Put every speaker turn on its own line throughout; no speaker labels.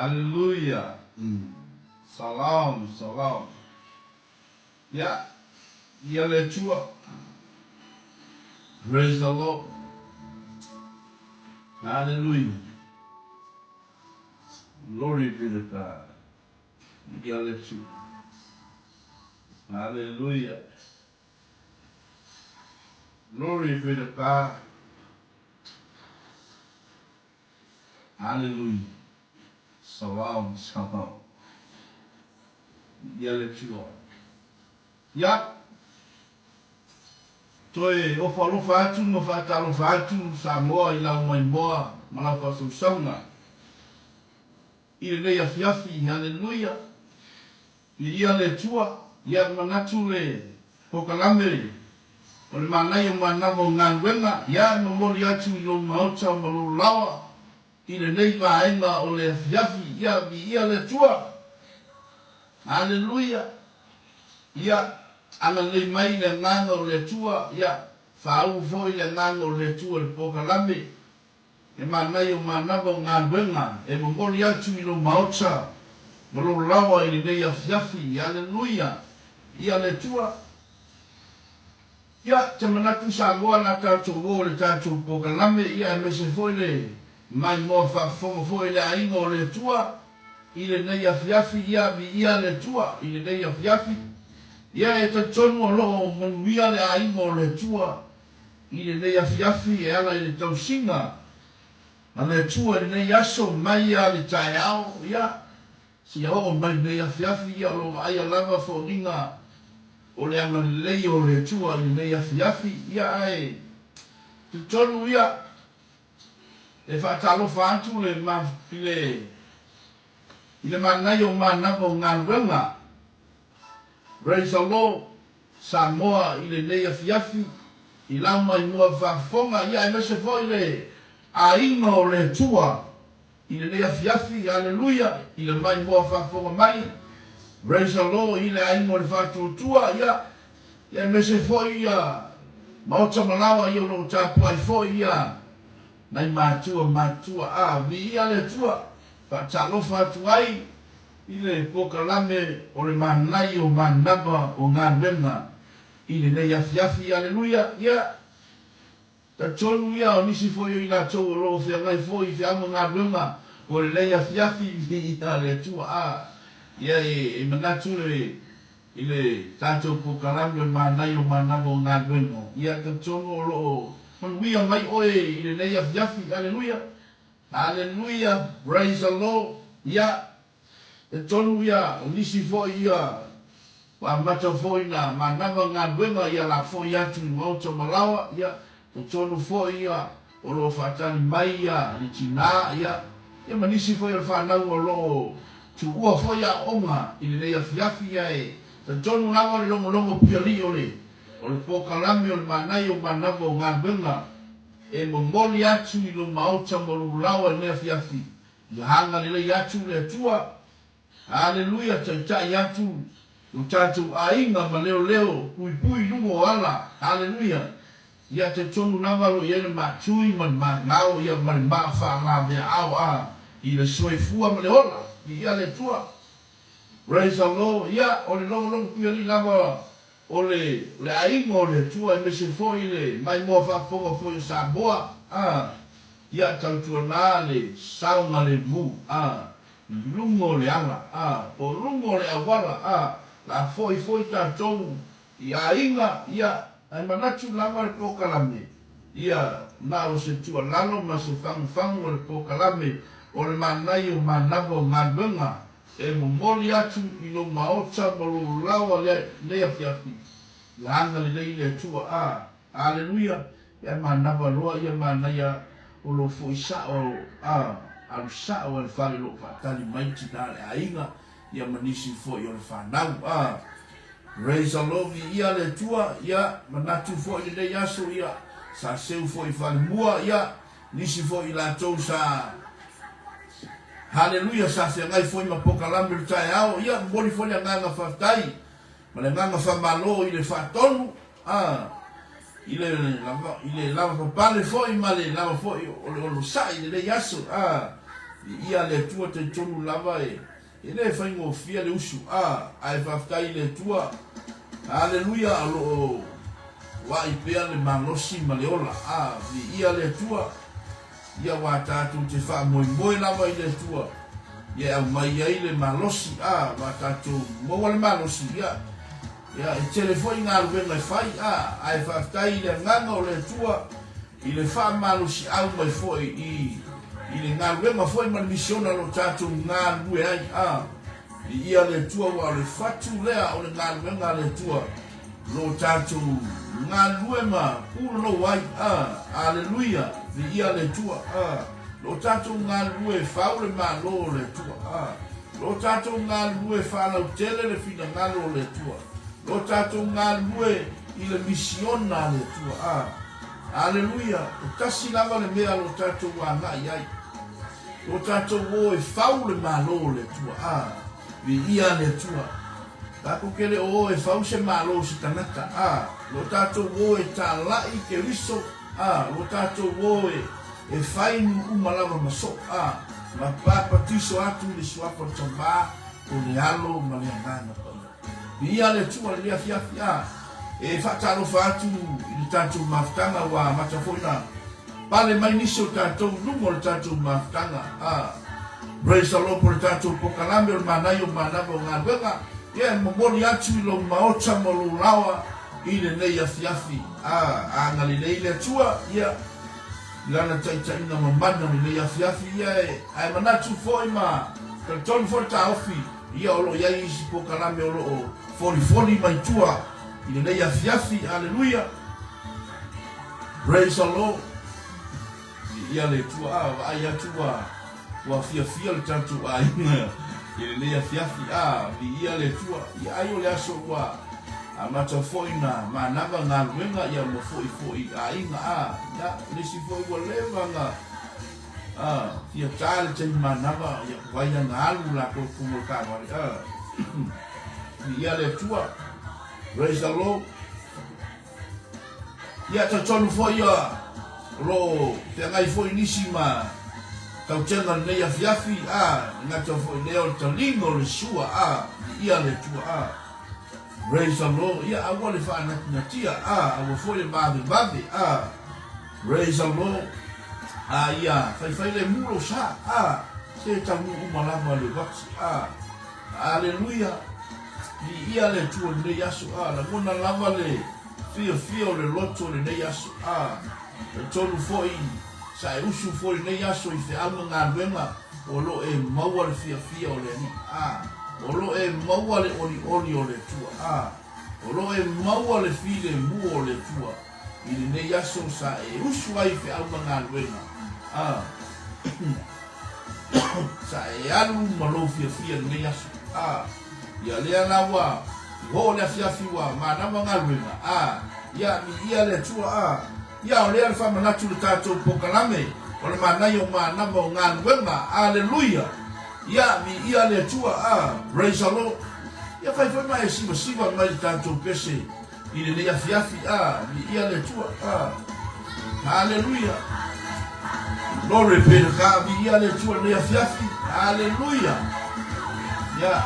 Hallelujah Salam Salam Ya Ia le Atua Praise the Lord Hallelujah Glory be to God Ia le Atua Hallelujah Glory be to God Hallelujah Salam Salam Ia le Atua Ia toe ofo alofa atu ma faatalofa atu Samoa i lau maimoa ma lau faasausauga i lenei afiafi Hallelujah Viia le Atua, ia manatu le polokalame o le manaia o manava o galuega, ia e momoli atu i lou maota ma lou laoa i lenei vaega o le afiafi, ia viia le Atua. Aleluia! Ia agalelei mai le agaga o le Atua, ia faauu foi le agaga o le Atua i le polokalame. E manaia o manava o galuega e momoli atu i lou maota ma lou laoa i lenei afiafi. Aleluia! Ia le Atua. Ia, te manatu Samoa na tatou o i le tatou polokalame, ia aemaise foi le maimoa faafofoga foi i le aiga o le Atua i lenei afiafi. Ia, viia le Atua i lenei afiafi. Ia, e talitonu o lo o manuia le aiga o le Atua I lenei afiafi e ala i le tausiga a le Atua i lenei aso mai a le taeao, ia, seia oo mai lenei afiafi, ia o lo o vaaia lava foliga o le agalelei o le Atua i lenei afiafi, ia, ae talitonu ia, e faatalofa atu le i le i le manaia o manava o galuega. Praise the Lord Samoa i lenei afiafi i lau maimoa faafofoga ia aemaise foi le aiga o le Atua i lenei afiafi Aleluia i le maimoa faafofoga mai Praise the Lord i le aiga o le Faatuatua ia ia aemaise foi ia Maota Malawa ia o lo o tapuai foi ia nai matua matua a viia le Atua faatalofa atu ai I le polokalame o le manaia o manava o galuega i lenei afiafi, aleluia, ia, talitonu ia o nisi foi o i latou o lo o feagai foi i feau ma galuega o lenei afiafi, viia le Atua, a, ia, e manatu le, i le tatou polokalame o le manaia o manava o galuega, ia, talitonu o lo o manuia mai oe i lenei afiafi, aleluia. Aleluia praise the Lord ia e tonu ia o nisi foi ia ua amata foi na manava galuega ia la foi atu i maota ma laoa ia e tonu foi ia o lo o faatali mai ia le tina ia ia ma nisi foi o le fanau o lo o tuua foi aoaoga i lenei afiafi ia e talitonu lava le logologo puialii o le o le polokalame o le manaia o manava o galuega E momoli atu i lou maota ma lou laoa i lenei afiafi, ia agalelei atu le Atua. Aleluia, taitai atu lo tatou aiga ma leoleo puipui i luga o ala. Aleluia. Ia talitonu lava o lo o i ai le maatui ma le maagao ia ma le maa faalaveaao a i le soifua ma le ola. Viia le Atua. Praise the Lord. Ia, o le logologo puialii lava O le le aiga o le Atua aemaise foi le maimoa faafofoga foi o Samoa a ia tautuana le saogalemu a i luga o le ala a po o luga o le auala a la foi foi tatou i aiga ia ae manatu lava le polokalame ia na o se tuualalo ma se fagufagu o le polokalame o le manaia o manava o galuega E momoli atu i lou maota ma lou laoa lenei afiafi, ia agalelei le Atua. A, Aleluia! Ia manava loa ia manaia o lou foi sao, a, alu sao a le fale o lou faatali mai tina le aiga, ia ma nisi foi o le fanau. A, Praise the Lord, viia le Atua, ia manatu foi lenei aso, ia sa seu foi i falemua, ia Nisi foi i latou sa Haleluia sa feagai foi ma pokalame o le taeao, ia momoli foi le agaga faafetai ma le agaga faamalo i le faatonu a i le i le lavapapale foi ma le lava foi o le onosai i lenei aso a. Viia le Atua talitonu lava e e le faigofie le usu a ae faafetai i le Atua Aleluia o lo o vaai pea le malosi ma le ola a Viia le Atua ia aua tatou te faamoemoe lava i le Atua ia e aumai ai le malosi a aua tatou maua le malosi ia ia e tele foi galuega e fai a ae faafetai i le agaga o le Atua i le faamalosiau mai foi i i le galuega foi ma le misiona o lo o tatou galulue ai a Viia le Atua aua o le fatu lea o le galuega a le Atua o lo o tatou galulue ma punonou ai a Aleluia Viia le Atua a Lo o tatou galulue e fau le Malo o le Atua a Lo o tatou galulue e faalautele le finagalo o le Atua Lo o tatou galulue i le misiona a le Atua a Aleluia! E tasi lava le mea o lo o tatou agai ai. Lo tatou o e fau le Malo o le Atua. A, viia le Atua. Tatou te le o o e fau se Malo o se tagata. A, lo tatou o e talai Keriso. A, lo tatou o e, e fai nuu uma lava ma soo. A, ma papatiso atu i le Suafa o le Tama, o le Alo ma le Agaga Paia. Viia le Atua i lenei afiafi. A, e faatalofa atu i le tatou mafutaga ua amata foi na pale mai nisi o tatou i luma o le tatou mafutaga. A, praise the Lord po le tatou pokalame o le manaia o manava o galuega. Ia e momoli atu i lou maota ma lou laoa i lenei afiafi. A, agalelei le Atua, ia, i lana taitaiga mamana lenei afiafi. Ia e, ae manatu foi ma talitonu foi le taofi, Ia o lo o i ai isi pokalame o lo o folifoli mai tua i lenei afiafi. Aleluia! Praise the Lord! Viia le Atua. A, vaai atu ua, ua fiafia le tatou aiga i lenei afiafi. A, viia le Atua. Ia ai o le aso ua amata foi na manava galuega ia ma foi foi i aiga. A, ia, le isi foi ua leva na A, fia ta le taimi manava, ia vai ana alu latou i totonu o le taavale. A, viia le Atua. Praise the Lord. Ia, talitonu foi ia, o lo o feagai foi nisi ma tautega lenei afiafi, a, e gata foi lea o le taliga o le sua, a, viia le Atua, a. Praise the Lord. Ia, aua le faanatinatia, a, aua foi le vavevave, a. Praise the Lord. A ia faifai le mu lou sa. A se taunuu uma lava le uati. A Aleluia. Viia le Atua i lenei aso. A lagona lava le fiafia o le loto i lenei aso. A talitonu foi sa e usu foi i lenei aso i feau ma galuega o lo e maua le fiafia o le Alii. A o lo e maua le olioli o le Atua. A o lo e maua le filemu o le Atua. I lenei aso sa e usu ai i feau ma galuega, a sa e alu ma lou fiafia i lenei aso, a ia lea la ua hoo le afiafi ua manava galuega, a ia miia le Atua, a ia o lea le faamanatu le tatou pokalame o le manaia o manava o galuega, aleluia, ia miia le Atua, a praise the Lord. Ia fai foi ma e sivasiva mai le tatou pese I lenei afiafi, a, viia le Atua, a. Haleluia. Glory be to God, viia le Atua i lenei afiafi. Haleluia. Ia,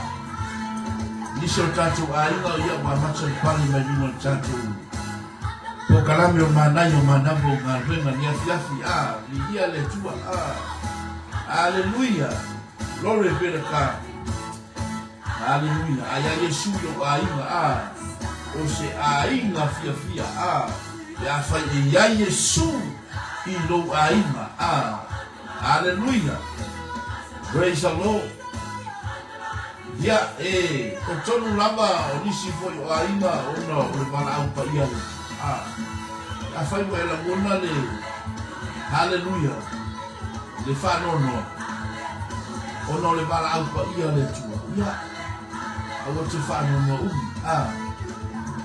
nisi o tatou aiga, ia, ua amata le pale mai luga o le tatou pokalame o manaia o manava o galuega i lenei afiafi. A, viia le Atua, a. Haleluia. Glory be to God. Haleluia! A iā Iesu i lou aiga, a, o se aiga fiafia, a, pe afai e iai Iesu i lou aiga, a. Haleluia! Praise the Lord! Ia, e talitonu lava o nisi foi o aiga ona o le valaau paia le Atua, a. Pe afai ua e lagona le Haleluia! Le faanoanoa, ona o le valaau paia a le Atua, ia, aua te faanoanoa umi, a,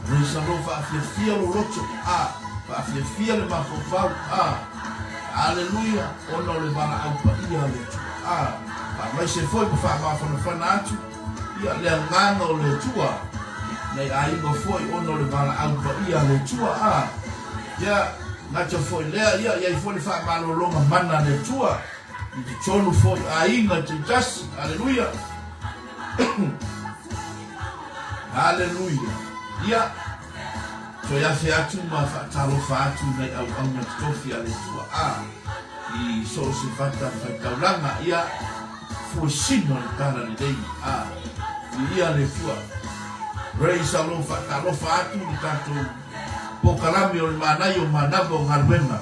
Raise lou faafiafia lou loto, a, faafiafia le mafaufau, a, Aleluia, ona o le valaau paia a le Atua, a, faamaise foi ma faamafanafana atu, ia, le agaga o le Atua, nai aiga foi ona o le valaau paia a le Atua, a, Ia, gata foi lea, ia, i ai foi le faamalologa mana a le Atua. I totonu foi aiga taitasi. Aleluia. Aleluia. Ia, toe afe atu ma faatalofa atu i nai auauna totofi a le Atua, a, i so o se fata faitaulaga, ia, fuesina o le tala lelei, a, viia le Atua. Praise the Lord, faatalofa atu i le tatou pokalame o le manaia o manava o galuega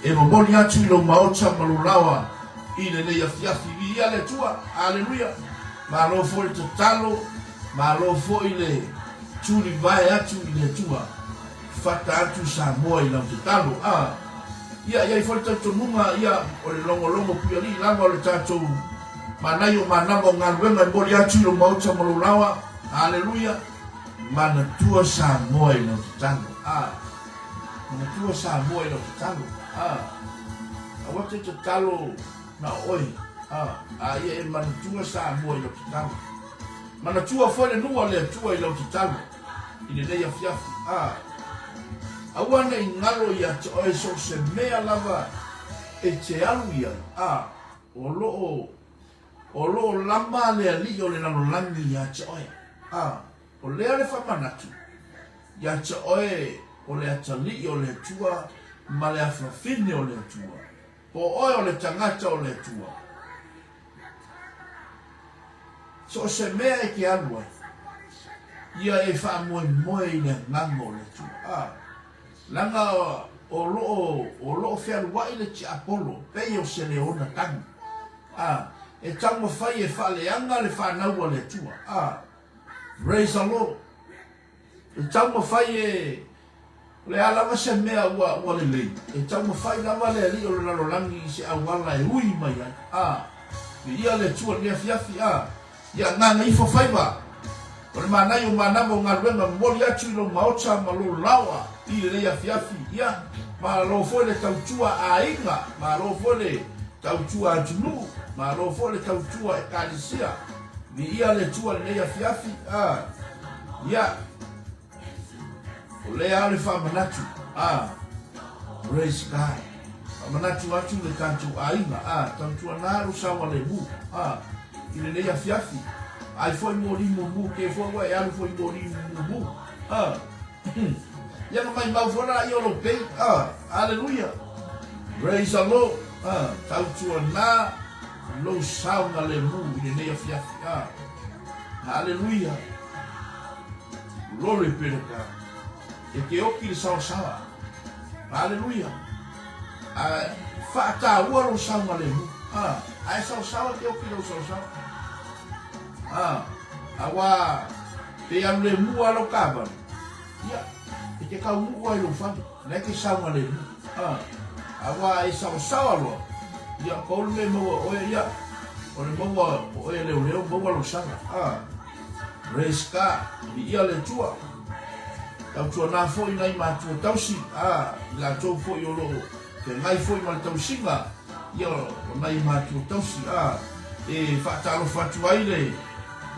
e momoli atu i lou maota ma lou laoa i lenei afiafi. Viia le Atua. Aleluia. Malo foi le tatalo, malo foi le tulivae atu i le Atua. Fata atu Samoa i lau tatalo. A, ia, i ai foi le talitonuga, ia, o le logologo puialii lava o le tatou manaia o manava o galuega e momoli atu i lou maota ma lou laoa. Aleluia. Manatua Samoa i lau tatalo. A, manatua Samoa i lau tatalo. A, aua te tatalo na o oe, a, a ia e manatua Samoa i lau tatalo. Manatua foi le nuu a le Atua i lau tatalo i lenei afiafi, a, aua ne i galo ia te oe so o se mea lava e te alu i ai, a, o lo o, o lo o lama le Alii o le lalolagi ia te oe, a, o lea le faamanatu ia te oe o le atalii o le Atua ma le afafine o le Atua. Po o oe o le tagata o le Atua. So o se mea e te alu ai, ia e faamoemoe i le agaga o le Atua. A, leaga o lo o, o lo o fealuai le tiapolo pei o se leona tagi. A, e taumafai e faaleaga le fanau a le Atua. A, praise the Lord. E taumafai e, o le a lava se mea ua, ua lelei, e taumafai lava le alii o le lalolagi i se auala e ui mai ai. A, viia le Atua i lenei afiafi, a, ia agaga ifo faiva o le manaia o manava o galuega, momoli atu i lou maota ma lou laoa i lenei afiafi, ia, malo foi le tautua aiga, malo foi le tautua atunuu, malo foi le tautua ekalesia. Viia le Atua i lenei afiafi, a, ia, o lea lava le faamanatu, a, praise God, faamanatu atu le tatou aiga, a, tautuana lou saogalemu, a, i lenei afiafi, ai foi moli mumu, ke foi ua e alu foi moli mumu, a, ia na maimau foi la ia o lou pei, a, aleluia, praise the Lord, a, tautuana lou saogalemu i lenei afiafi, a, Haleluia! Glory be to God. E te oki le saosaoa. Haleluia! A faataua lou saogalemu. A, a e saosaoa te oki lou saosaoa. A, auā pe alu lemu lava lau taavale, ia, e te taunuu lava i lou fale, la e te saogalemu. A, auā e saosaoa loa, ia, pau le mea e maua e oe, ia, o le maua o oe e leoleo, maua lou sala. A, praise God, viia le Atua. Tautuana foi nai matua tausi, a, i latou foi o lo o feagai foi ma le tausiga, ia, o nai matua tausi, a, e faatalofa atu ai le,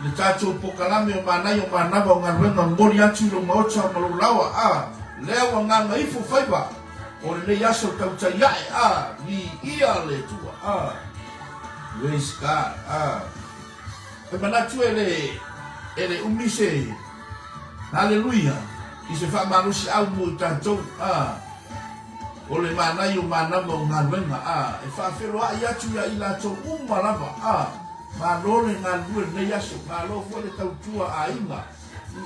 le tatou pokalame o manaia o manava o galuega momoli atu i lou maota ma lou laoa, a, lea ua gaga ifo faiva o lenei aso tautai ae, a, viia le Atua, a, praise God, a. E manatu e le, e le umi se, haleluia, i se faamalosiau mo i tatou, a, o le manaia o manava o galuega, a, e faafeloai atu ia i latou uma lava, a, Malo le galulue lenei aso, malo foi le tautua aiga,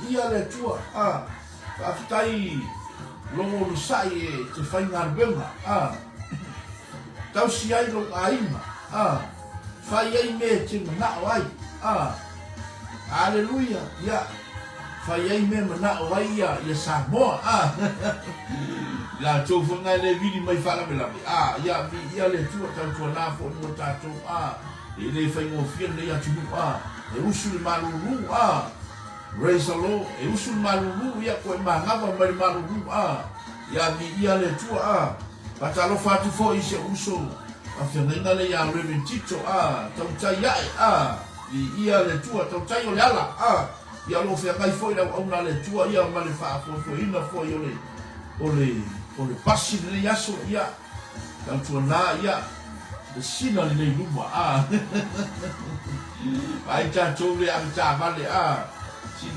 viia le Atua, a, faafetai lou onosai e te faigaluega, a, tausi ai lou aiga, a, fai ai mea e te manao ai, a, aleluia, ia, fai ai mea e manao ai ia, ia Samoa, a, latou foi na e le vili mai faalavelave, a, ia, viia le Atua, tautuana foi mo tatou, a. E le faigofie lenei atunuu a, e usu le malulu a, Praise the Lord, e usu le malulu ia koe manava mai le malulu a, ia viia le Atua a, faatalofa atu foi i si ou uso faafeagaiga lea ia Reverend Tito a, tautai ae a, viia le Atua, tautai o le ala a, ia o lo o feagai foi le auauna a le Atua ia ma le faafoefoeina foi o le o le o le pasi lenei aso ia, tautuana ia. le sina lenei i luma a. Vaai tatou le avetaavale a.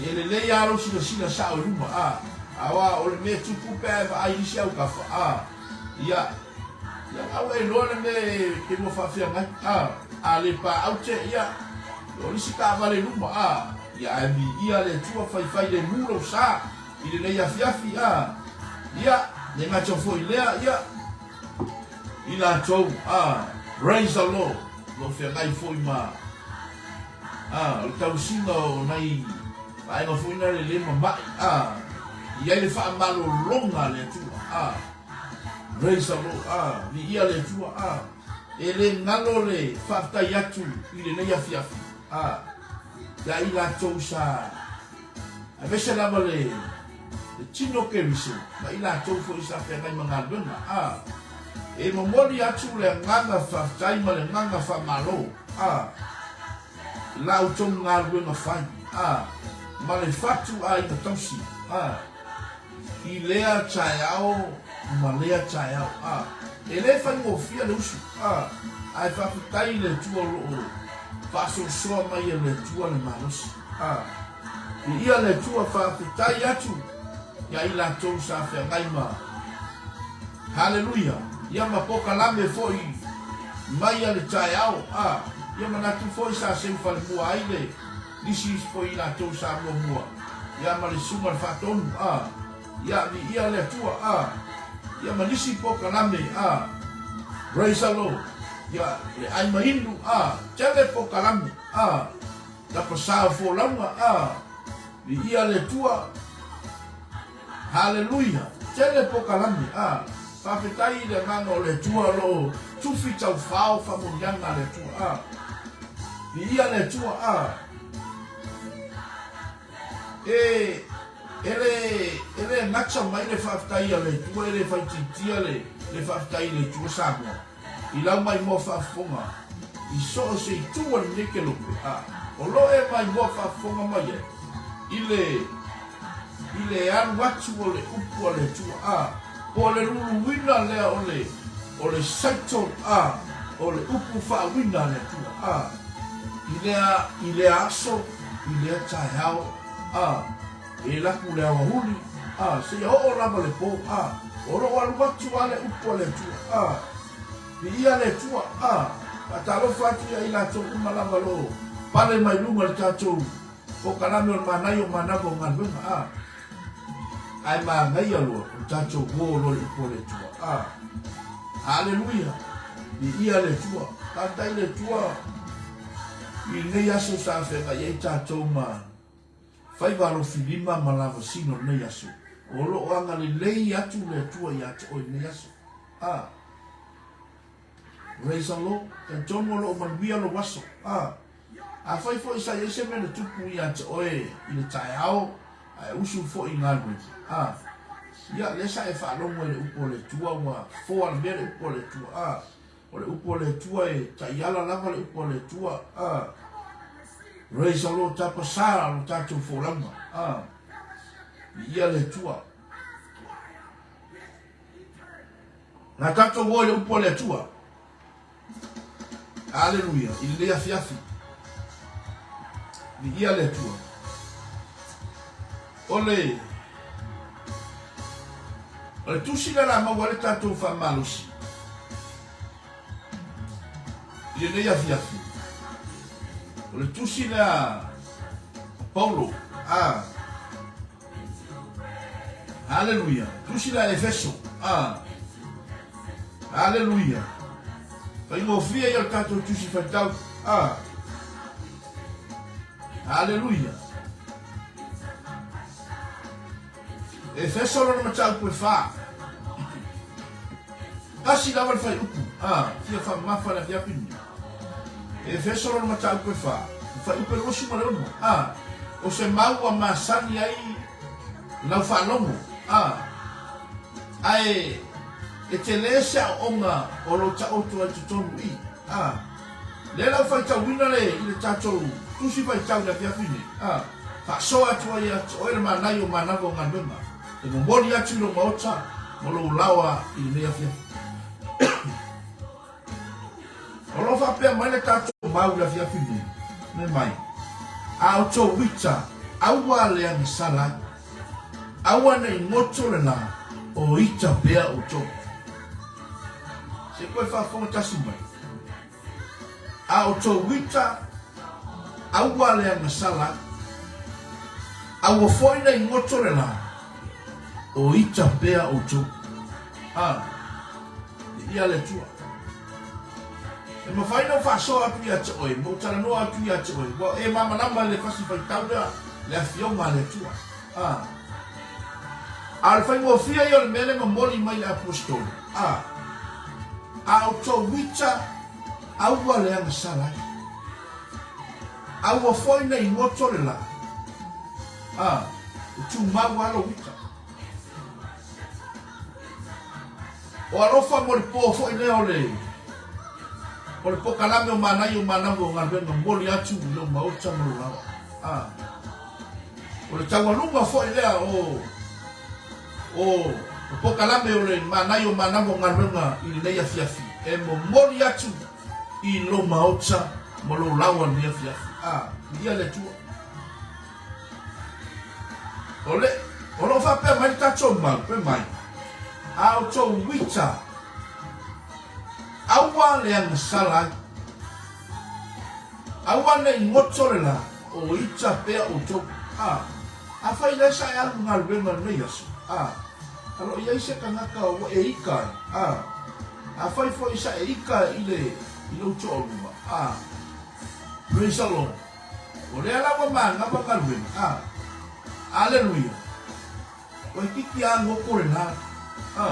E lelei lava lou silasila sao i luma a. Aua o le mea e tupu pe a e vaai i isi aukafa a. Ia, ia a ua e iloa le mea e te lua faafeagai a. A le paau te, ia, o le isi taavale i luma a. Ia ae viia le Atua faifai lemu lou sa i lenei afiafi a. Ia, le gata foi lea, ia, i latou a. Praise the Lord, o lo o feagai foi ma a, o le tausiga o nai vaega foi na le le mama'i a. I ai le faamalologa a le Atua a. Praise the Lord a. Viia le Atua a. E le galo le faafetai atu i lenei afiafi a. Ia i latou sa aemaise lava le le tino Keriso ma i latou foi sa feagai ma galuega a. E momoli atu le agaga faafetai ma le agaga faamalo a i la outou galuega fai a ma le fatu aiga tausi a i lea taeao ma lea taeao a. E le faigofie le usu a, ae faafetai i le Atua o lo o faasoasoa mai e le Atua le malosi a. Viia le Atua, faafetai atu ia i latou sa feagai ma Haleluia ia ma pokalame foi mai a le taeao a. Ia manatu foi sa seu falemua ai le nisi foi i latou sa muamua ia ma le susuga le faatonu a. Ia viia le Atua a. Ia ma nisi pokalame a. Praise the Lord. Ia le ai ma inu a. Tele pokalame a. Tapa sa o folauga a. Viia le Atua. Haleluia. Tele pokalame a. Faafetai i le agaga o le Atua o lo o tufi taufao faamanuiaga a le Atua a. Viia le Atua a. E, e le, e le gata mai le faafetai a le Atua, e le faitiitia le, le faafetai i le Atua Samoa, i lau maimoa faafofoga i so o se itu o lenei kelope, a o lo e maimoa faafofoga mai ai i le, i le alu atu o le upu a le Atua, a po o le luluina lea o le, o le cycle, a o le upu faauiga a le Atua, a i lea, i lea aso, i lea taeao, a, e laku le aoauli, a, seia oo lava le po, a, o lo o alu atu lava le upu a le Atua, a, viia le Atua, a, faatalofa atu ia i latou uma lava o lo o pale mai luga i le tatou polokalame o le manaia o manava o galuega, a, ae manaia loa o le tatou uo loa i le upu a le Atua, a, Aleluia, viia le Atua, faafetai i le Atua. I lenei aso sa feagai ai tatou ma faiva alofilima ma lavasino i lenei aso, o lo o agalelei atu le Atua ia te oe i lenei aso. A. Praise the Lord. Talitonu o lo o manuia lou aso. A. Afai foi sa i ai se mea na tupu ia te oe i le taeao, ae usu foi i galuega. A. Ia, lea sa e faalogo i le upu a le Atua, ua foa le mea le upu a le Atua. A. O le upu a le Atua e taiala lava le upu a le Atua. A. Raise the Lord tapa sa lo tatou folauga. A. Viia le Atua. Na tatou o i le upu a le Atua. Aleluia. I lenei afiafi. Viia le Atua. O le O le tusi lea o le a maua ai le tatou faamalosi i lenei afiafi, o le tusi lea a Paulo, a Haleluia, tusi lea a Efeso, a Haleluia, faigofie ia o le tatou tusi faitau, a Haleluia. Efeso lona mataupu e fa. Tasi lava le fuaiupu, a, fia faamamafa le afiafi lenei. Efeso lona mataupu e fa, le fuaiupu e 26, a, o se mau ua masani ai lau faalogo, a, ae e tele se aoaoga o lo o taoto ai totonu i, a. Lea la ua faitauina le i le tatou tusi faitau i le afiafi nei, a, faasoa atu ai ia te oe le manaia o manava o galuega, e momoli atu i lou maota ma lou laoa i lenei afiafi. o faapea mai le tatou mau i le afiafi nei, fai mai, A outou ita, aua le agasala ai. Aua ne i goto le lā, o ita pea outou. Se i koe faafofoga tasi mai. A outou ita, aua le agasala ai. Aua foi ne i goto le lā, o ita pea outou. A, viia le Atua. E mafai ona ou faasoa atu ia te oe, ma ou talanoa atu ia te oe, ua e malamalama i le fasi faitau lea, le Afioga a le Atua. A. A o le faigofie ia o le mea lea e momoli mai le Aposetolo. A. A outou ita, aua le agasala ai. Aua foi ne i goto le lā. A. E tumau lava lou ita. O alofa mo le po foi lea o le o le pokalame o manaia o manamu o galuega momoli atu i lou maota ma lou laoa. A. O le taualuga foi lea o o o pokalame o le manaia o manamu o galuega i lenei afiafi e momoli atu i lou maota ma lou laoa i lenei afiafi. A. Viia le Atua. O le, o lo o faapea mai le tatou mau, fai mai, A outou uita, aua le agasala ai. Aua ne i goto le lā, o ita pea outou. A, afai lea sa e alu i galuega i lenei aso, a, a lo o i ai se tagata ua e ika ai, a, afai foi sa e ika i le, i lou toalua, a, praise the Lord. O lea la ua manava galuega, a. Aleluia! Waikiki a goto le la, a.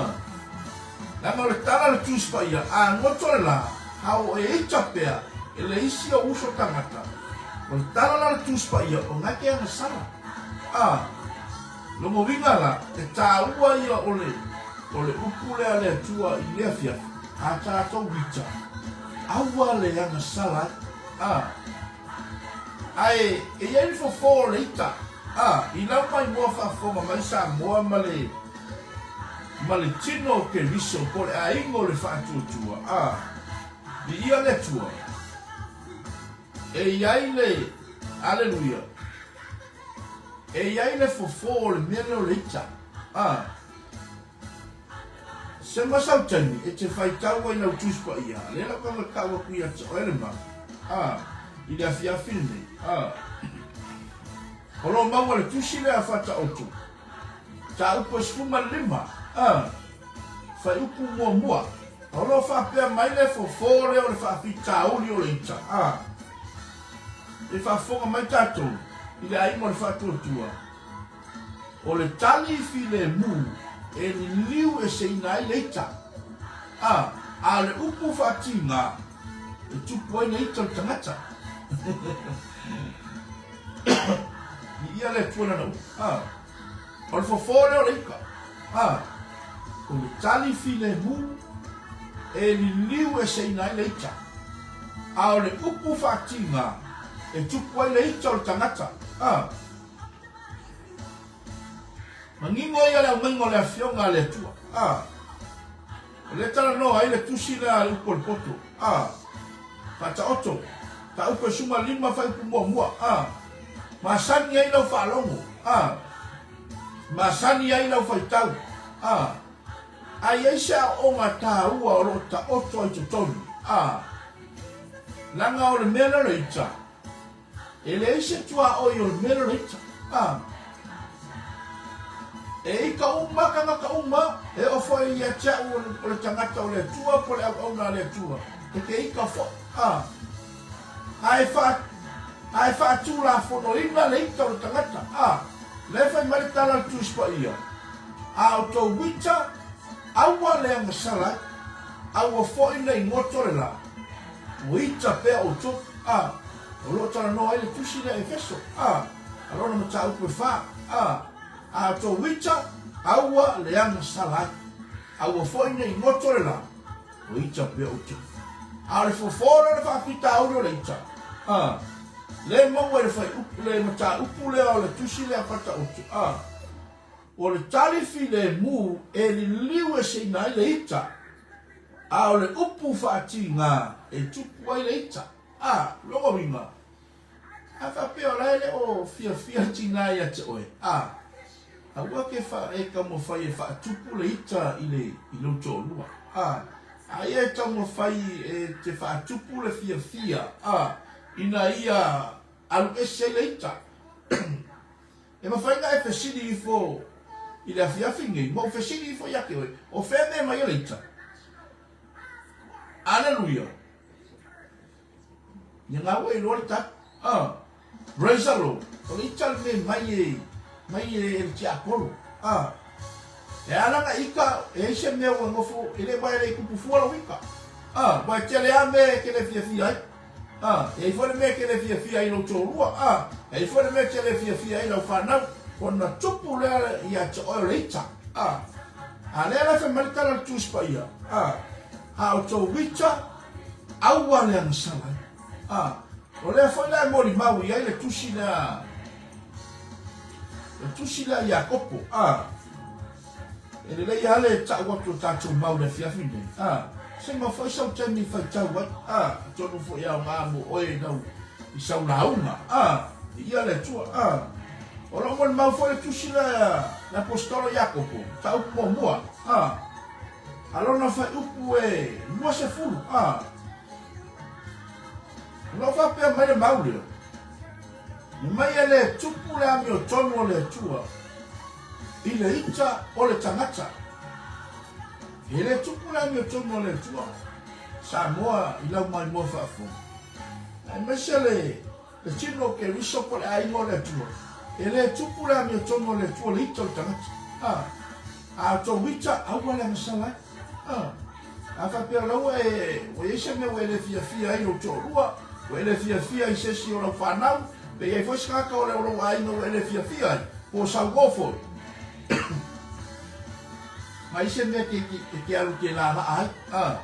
Leaga o le tala a le Tusi Paia, a goto le la, a o e ita pea e le isi ou uso tagata. O le tala la a le Tusi Paia, o na ke agasala. A. Lona uiga la, e taua ia o le, o le upu lea a le Atua i le afiafi, a tatou ita, aua le agasala ai. A. Ae e i ai le fofo o le ita, a, i lau maimoa faafofoga mai Samoa ma le, ma le tino o Keriso po o le aiga o le faatuatua, a, viia le Atua. E i ai le, aleluia, e i ai le fofo o le mea lea o le ita, a. Sema sau taimi e te faitau ai lau Tusi Paia, lea lau kanga tau atu ia te oe le mau, a, i le afiafi lenei, a. O lo o maua le tusi lea a Faataoto, mataupu e 15, a, fuaiupu muamua. O lo o faapea mai le fofo lea o le faafitauli o le ita, a. E faafofoga mai tatou i le aiga o le faatuatua. O le tali filemu e liliu eseina ai le ita, a, a o le upu faatiga e tupu ai le ita o le tagata. Viia le Atua Lana upu. A, o le fofo lea o le ita. A, o le tali filemu e liliu eseina ai le ita, a o le upu faatiga e tupu ai le ita o le tagata. A. Manino ia le aumaiga o le Afioga a le Atua. A. O lea e talanoa ai le tusi lea a le upu o le poto. A. Faataoto. Mataupu e 15 fuaiupu muamua. A. Masani ai lau faalogo. A. Masani ai lau faitau. A. A i ai se aoaoga taua o lo o taoto ai totonu. A. Leaga o le mea lea o le ita. E leai se tuaoi o le mea lea o le ita. A. E ika uma tagata uma, e oo foi ia te au o le tagata o le Atua po o le auauna a le Atua, e te ika foi. A. A e fa, a e faatulafonoina le ita o le tagata. A. Lea e fai mai le tala a le Tusi Paia, A outou ita, aua le agasala ai, aua foi ne i goto le la. Ua ita pea outou, a, o lo o talanoa ai le tusi lea a Efeso, a, a lona mataupu e fa, a, a outou ita, aua le agasala ai, aua foi ne i goto le la, ua ita pea outou. A o le fofo lea o le faafitauli o le ita, a, lea e maua i le fuaiupu, le mataupu lea o le tusi lea a Fataoto, a, o le tali filemu e liliu eseina ai le ita. A o le upu faatiga e tupu ai le ita. A, lona uiga, a faapea o la e le o fiafia le tina ia te oe, a, aua ke fa, e taumafai e faatupu le ita i le, i lou toalua. A, aia e taumafai e te faatupu le fiafia, a, ina ia alu ese ai le ita. E mafai ona e fesili ifo i le afiafi nei, ma ou fesili ifo ia te oe, o fea mea mai ai le ita? Aleluia! Ia ngā ua iloa le tali. Ah, praise the Lord. O le ita le mea mai e, mai e, e le tiapolo. Ah, e ala na ika, e ai se mea ua nofo, e le wae le i kupu fua lau ika. Ah, wae tele a mea e ke le fiafia ai. A, e i ai foi le mea e te le fiafia ai i lou toalua, a, e i ai foi le mea e te le fiafia ai i lau fanau, ona tupu lea ia te oe o le ita, a. A lea la e fai mai le tala a le Tusi Paia, a, a o tou ita, aua le agasala ai. A, o lea foi la e molimau i ai le tusi lea, le tusi lea a Iakopo, a, E lelei lava le tau atu o tatou mau i le afiafi lenei, a, se ma foi sau taimi e faitau ai, a, atonu foi e aoga mo oe i lau, i sau lauga, a, viia le Atua, a. O lou molimau foi le tusi lea a le Aposetolo Iakopo, mataupu muamua, a, a lona faaiupu e 20, a. O lou faapea mai le mau lea, Mai e le tupu le amiotonu o le Atua i le ita o le tagata. E le tupu le amiotonu o le Atua, Samoa i lau maimoa faafofoga. Aemaise le le tino o Keriso po o le aiga o le Atua, e le tupu le amiotonu o le Atua i le ita o le tagata. A, a o tou ita, aua le agasala ai. A, a faapea o la ua e, ua i ai se mea ua e le fiafia ai i lou toalua, ua e le fiafia i se isi o lau fanau, pe i ai foi se tagata o lou aiga ua e le fiafia ai, po o sau uo foi. Ma i se mea e te alu te laalaa ai. A,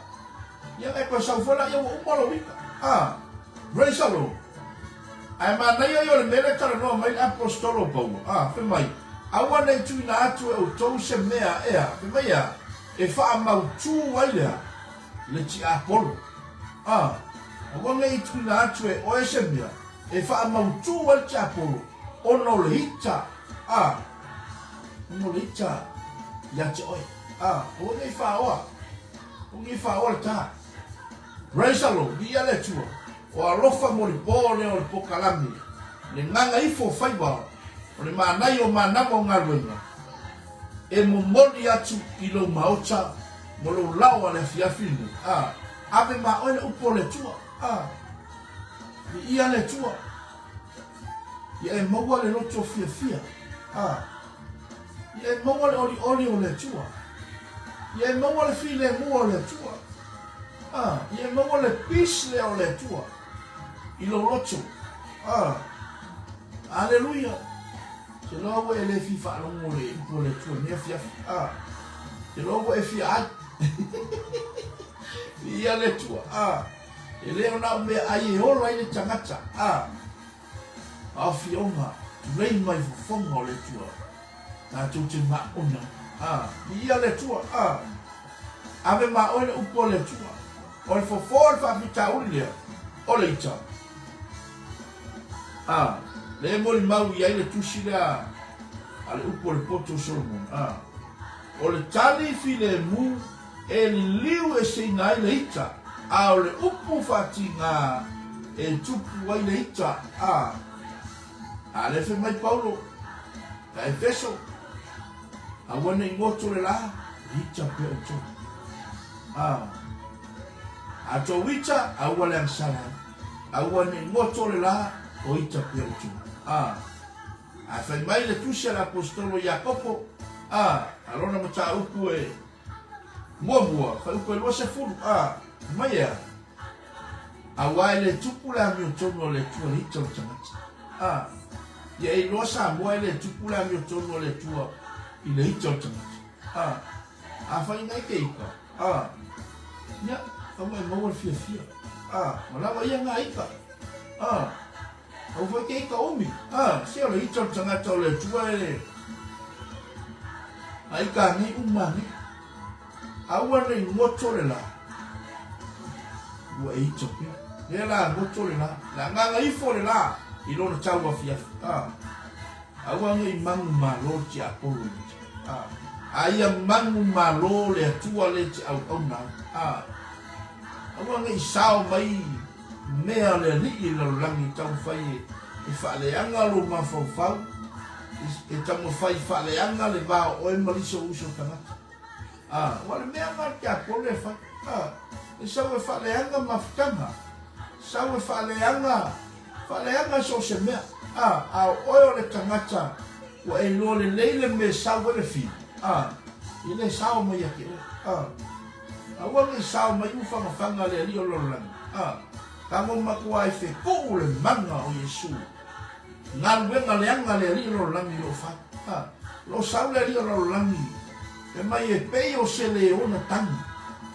ia e toe sau foi laia ua uma lou ita. A, praise the Lord. Ae manaia ia o le mea lea e talanoa mai le Aposetolo o Paulo, a, fai mai, Aua ne i tuuina atu e outou se mea ea, fai mai ea, e faamautū ai le a? Le tiapolo. A, aua ne i tuuina atu e oe se mea e faamautū ai le tiapolo, ona o le ita, a, ona o le ita ia te oe. A, aua ne i faaoa, aua ne i faaoa le tā. Praise the Lord, viia le Atua. O alofa molipo lea o le pokalame, le gagaifo o faiva o le manaia o manava o galuega, e momoli atu i lou maota mo lou lao a le afiafi lenei. A, ave ma oe le upu o le Atua. A, viia le Atua. Ia e maua le loto fiafia. A, ia e maua le olioli o le Atua. Ia e maua le filemu o le Atua. A, ia e maua le peace lea o le Atua i lou loto. A, aleluia. Te loa ua e le fia faalogo le upu o le Atua i lenei afiafi. A, te loa ua e fia ai. Viia le Atua. A, e le o na o mea ai e ola ai le tagata. A, a o fioga tulei mai fofoga o le Atua. Tatou te maona. A, viia le Atua. A, ave ma oe le upu a le Atua. O le fofo o le faafitauli lea, o le ita. A, lea e molimau i ai le tusi lea a le upu o le poto o Solomona. A, o le tali filemu e liliu eseina ai le ita, a o le upu faatiga e tupu ai le ita. A, A lea fai mai Paulo, Ka Efeso, aua ne i goto le la, ita pea outou. A, a tou ita, aua le agasala ai. Aua ne i goto le la, o ita pea outou. A, a fai mai le tusi a le aposetolo Iakopo, a, a lona mataupu e muamua, faiupu e 20, a, fai mai e a? Aua e le tupu le amiotonu a le Atua i le ita o le tagata. A, ia e iloa Samoa e le tupu le amiotonu a le Atua i le ita o le tagata. A, afai ina e ke ika, a, ia, aua e maua le fiafia. A, ma lava ia ngā ika. A, aua foi ke ika umi. A, se o le ita o le tagata o le Atua e a ika anei uma anei. Aua nei ngoto le la. Ua e ita pea. Lea la goto le la. Le agaga ifo le la i lona tau afiafi. A. Aua ne i magu malo le tiapolo i ita. A. A ia magu malo le Atua le te auauna ai. A. Aua ne i sao mai mea a le alii i lalolagi e taumafai e, e faaleaga lou mafaufau, e, e taumafai faaleaga le va o oe ma lisi o uso tagata. A, ua le mea na le tiapolo e fai. A, e sau e faaleaga mafutaga, sau e faaleaga, faaleaga so o se mea. A, a o oe o le tagata ua e iloa lelei le mea e sau ai le fiu, a, e le sao mai ia te oe. A, aua ne i sao mai u fagafaga a le Alii o le lalolagi. A, tago matua ai fetuu le mana o Iesu. Galuega leaga le Alii o le lalolagi i loo fai. A, o loo sau le Alii o le lalolagi, fai mai e pei o se leona tagi.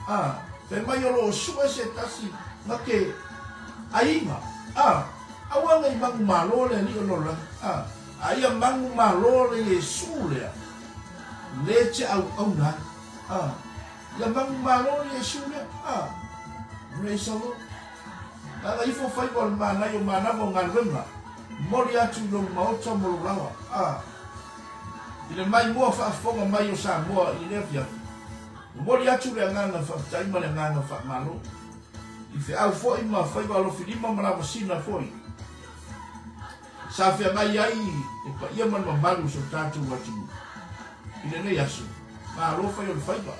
A, fai mai o loo sue se tasi na te aiga. A, aua nei manumalo le Alii o le lalolagi. A, a ia manumalo le Iesu lea, le te auauna ai. A, ia manumalo le Iesu lea. A, praise the Lord. Lala ifo faiva o le manaia o manava o galuega, momoli atu i lou maota mo lou lawa, a i le maimoa faafofoga mai o Samoa i lenei afiafi, momoli atu le agaga faafetai ma le agaga faamalo i feau foi ma faiva alofilima ma lavasina foi sa feagai ai le paia ma le mamalu o so tatou atunuu i lenei aso. Malo fai o le faiva.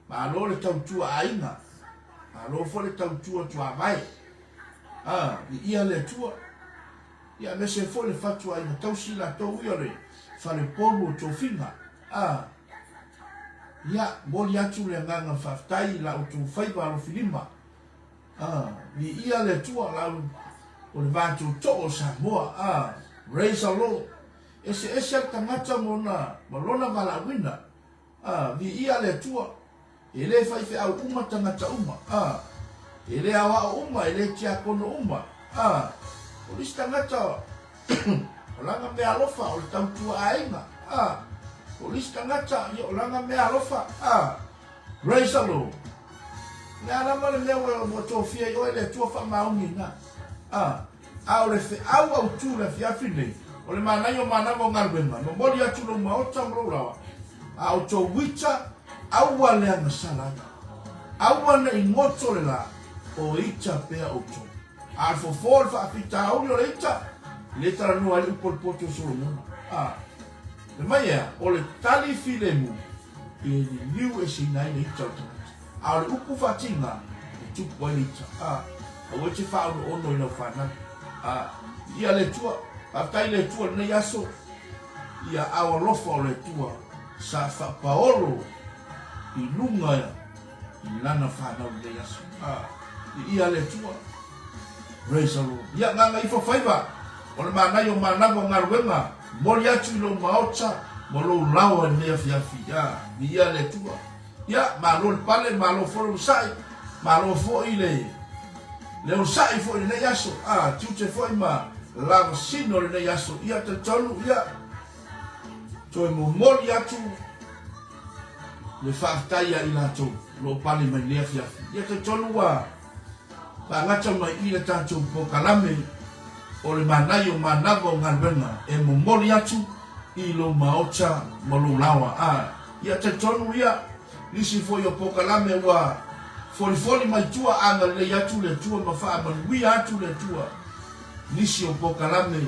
Malo le tautua aiga, malo foi le tautua tuavae. A, viia le Atua. Ia aemaise foi le fatu aiga tausi latou ia o le falepolu o tofiga. A, ia, momoli atu le agaga faafetai i la outou faiva alofilima. A, viia le Atua, lau o le va tootoo o Samoa. A, raise the Lord. Eseese le tagata ma ona, ma lona valaauina. A, viia le Atua, e le faifeau uma tagata uma, a, e le aoao uma, e le tiakono uma, a, o le isi tagata o lana meaalofa o le tautua aiga, a, o le isi tagata ia o lana meaalofa, a, praise the Lord. O le a lava le mea ua tofia i oe le Atua faamaoni ina, a, A o le feau autu i le afiafi nei, o le manaia o manava o galuega, momoli atu lou maota ma lou lawa, a o tou ita, aua le agasala ai. Aua ne i goto le la, o ita pea outou. A o le fofo o le faafitauli o le ita, e le talanoa ai le upu a le poto o Solomona. A, le mai ea, o le tali filemu e liliu eseina ai le ita o le tagata. A o le upu faatiga, e tupu ai le ita. A, aua e te faaonoono i lau fanau. A, viia le Atua. Faafetai i le Atua i lenei aso, i aao alofa o le Atua sa faapaolo i luga i lana fanau i lenei aso. A, viia le Atua. Praise the Lord. Ia, gaga ifo faiva o le manaia o manava o galuega, momoli atu i lou maota ma lou laoa i lenei afiafi. A, viia le Atua. Ia, malo le pale, malo foi le onosai, malo foi le le onosai foi i lenei aso, a, tiute foi ma lavasino lenei aso. Ia, talitonu, ia, toe momoli atu le faafetai ia i latou o lo o pale mai i lenei afiafi. Ia, talitonu ua faagata mai i le tatou polokalame o le manaia o manava o galuega e momoli atu i lou maota ma lou laoa. A, ia talitonu ia, nisi foi o polokalame ua folifoli mai tua agalelei atu le Atua ma faamanuia atu le Atua. Nisi o polokalame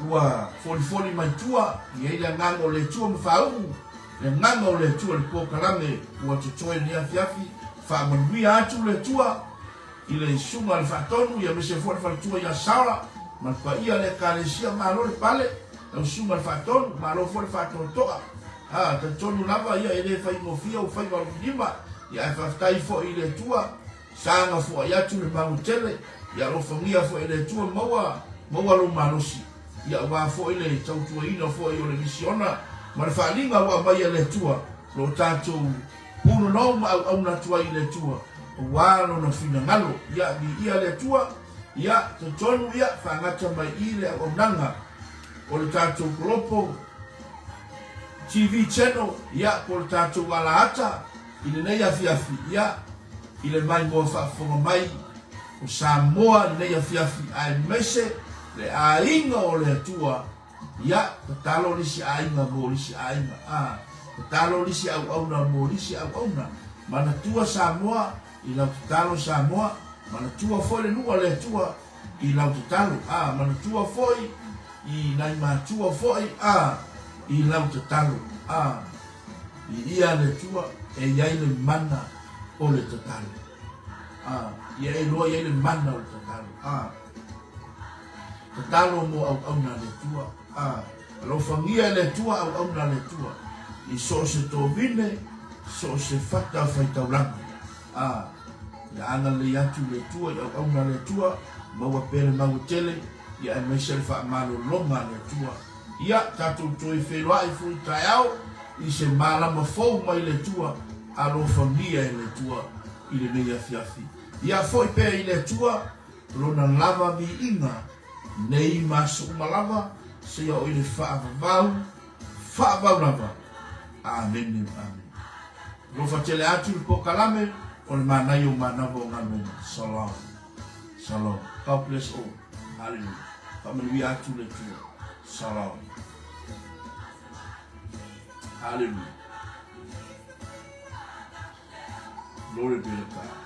ua folifoli mai tua, i ai le agaga o le Atua ma faauu le agaga o le Atua i le polokalame ua totoe i lenei afiafi. Faamanuia atu le Atua i le Susuga a le Faatonu, ia aemaise foi le faletua ia Saola ma le paia o le Ekalesia. Malo le pale, lau Susuga i le Faatonu, malo foi le faatoatoa. A, talitonu lava ia e le faigofie ou faiva alofilima, ia ae faafetai foi i le Atua, sa gafoai atu le malu tele, ia alofagia foi e le Atua maua, maua lou malosi, ia aua foi le tautuaina foi o le misiona ma le faaaliga ua aumai e le Atua, lo tatou Punonou ma auauna atu ai i le Atua, aua Lona finagalo. Ia, viia le Atua. Ia, talitonu, ia, faagata mai i le auaunaga o le tatou kolopo TV channel, ia, po o le tatou alaata i lenei afiafi, ia, i le maimoa faafofoga mai. o Samoa i lenei afiafi aemaise le aiga o le Atua. Ia, tatalo le isi aiga mo le isi aiga, a, tatalo le isi auauna mo le isi auauna. Manatua Samoa i lau tatalo Samoa, manatua foi le nuu a le Atua i lau tatalo, a, manatua foi i nai matua foi, a, i lau tatalo, a, viia le Atua e i ai le mana o le tatalo, a, ia e iloa i ai le mana o le tatalo, a. Tatalo mo auauna a le Atua. A. Alofagia e le Atua auauna a le Atua i so o se tovine, so o se fata faitaulaga. A. Ia agalelei atu le Atua i auauna a le Atua, maua pea le maua tele, ia aemaise le faamalologa a le Atua. Ia tatou toe feiloai foi taeao i se malama fou mai le Atua, alofagia e le Atua i lenei afiafi. Ia foi pea i le Atua Lona lava viiga nei ma aso uma lava seia oo i le faavavau, faavavau lava. Amene ma amene. Alofa tele atu le pokalame o le manaia o manava o galuega. Shalom. Shalom. God bless all. Hallelujah. Faamanuia atu le Atua. Shalom. Hallelujah. Glory be to God.